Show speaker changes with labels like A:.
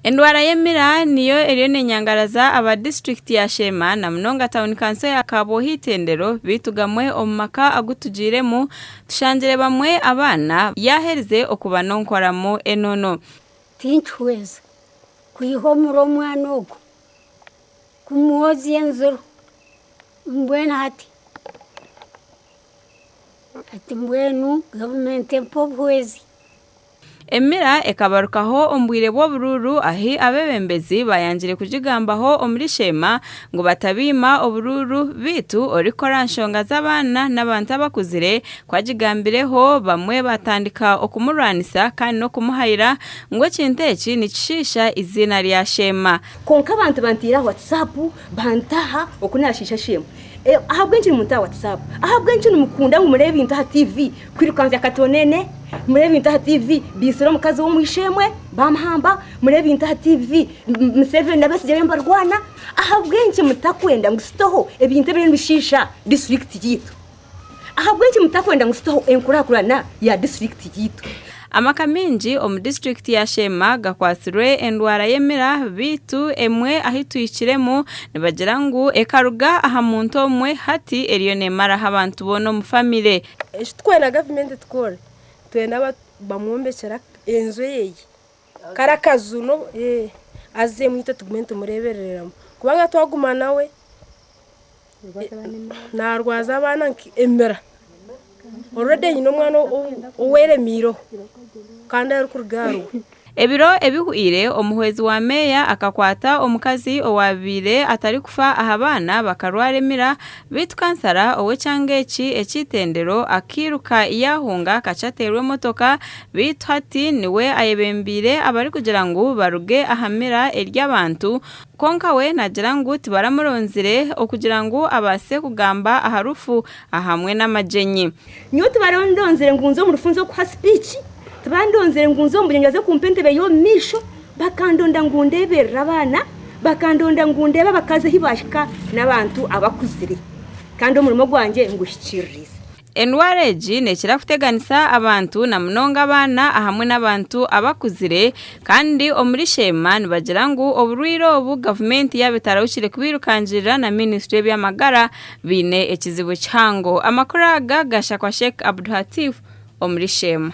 A: Endwara y'emira niyo eriyo nenyangaraza aba disiturikiti ya Sheema na munonga tawuni kanso ya Kabwohe Itendero beitu gamwe omu maka agu tugiiremu tushangire bamwe abaana yaaherize okubanonkoramu enono.
B: Tinkihweza kwiha omuri omwana ogwo kumwozya enziro mbwenu hati hati mbwenu gavumenti empe obuhwezi.
A: Emira ekabarukaho omu bwire bw'oburuuru ahi abeebembezi baayangire kugigambaho omuri Sheema ngu batabiima oburuuru beitu orikukora aha nshonga z'abaana n'abantu abakuzire ku agigambireho bamwe batandika okumurwanisa kandi n'okumuhayira ngu ekintu eki nikishiisha eiziina rya Sheema.
C: Kwonka abantu banteire aha WhatsApp bantaha oku naashiisha Sheema. Ahabw'enki nimunta aha WhatsApp? Ahabw'enki nimukunda ngu mureebe ebintu aha TV? Kwirukanzya Katonene, mureebe ebintu aha TV, baitsire omukazi w'omwishemwe bamuhamba, mureebe ebintu aha TV, Museveni na Besigye bariyo nibarwana. Ahabw'enki mutakwenda ngu tuteho ebintu ebiriyo nibishiisha disiturikiti yaitu? Ahabw'enki mutakwenda ngu tuteho enkurakurana ya disiturikiti yaitu?
A: Amaka maingi omu disiturikiti ya Sheema gakwatsirwe endwara y'emira beitu emwe ahu tuhikiremu nibagira ngu ekaruga aha muntu omwe hati eriyo neemaraho abantu boona omu famire.
D: Eki turikwenda gavumenti etukore, nitwenda bamwombekyere enju eye kare akaju azemu itwe tugume nitumureebereramu kubanga twaguma nawe naarwaza abaana emira. Already nyine omwana oweremiireho kandi arikuruga ahariwe.
A: Ebiro ebihweire, omuhwezi wa meeya akakwata omukazi owaabaire atarikufa aha baana bakarwara emira beitu kansara ow'ekyanga eki eky'eitendero akairuka yaahunga kakye ateerwa emotoka beitu hati niwe ayebembeire abarikugira ngu baruge aha mira eri abantu Kwonka we naagira ngu tibaramuronzire okugira ngu abaase kugamba aha rufu ahamwe n'amagyenyi.
C: Nyowe tibarandonzire ngu nze omu rufu nze kuha sipiiki, tibandonzire ngu nze omu bugyenyi baze kumpa entebe y'omu maisho, bakandonda ngu ndeeberere abaana, bakandonda ngu ndeebe abakazi ahu baahika n'abantu abakuzire kandi omurimo gwangye nguhikiiririze.
A: Endwara egi neekira kuteganisa abantu na munonga abaana ahamwe n'abantu abakuzire kandi omuri Sheema nibagira ngu oburwaire obu gavumenti yaaba etarahukire kubirukangirira na minisitule y'eby'amagara baine ekizibu kihango. Amakuru aga gashakwa Sheikh Abduhatif omuri Sheema.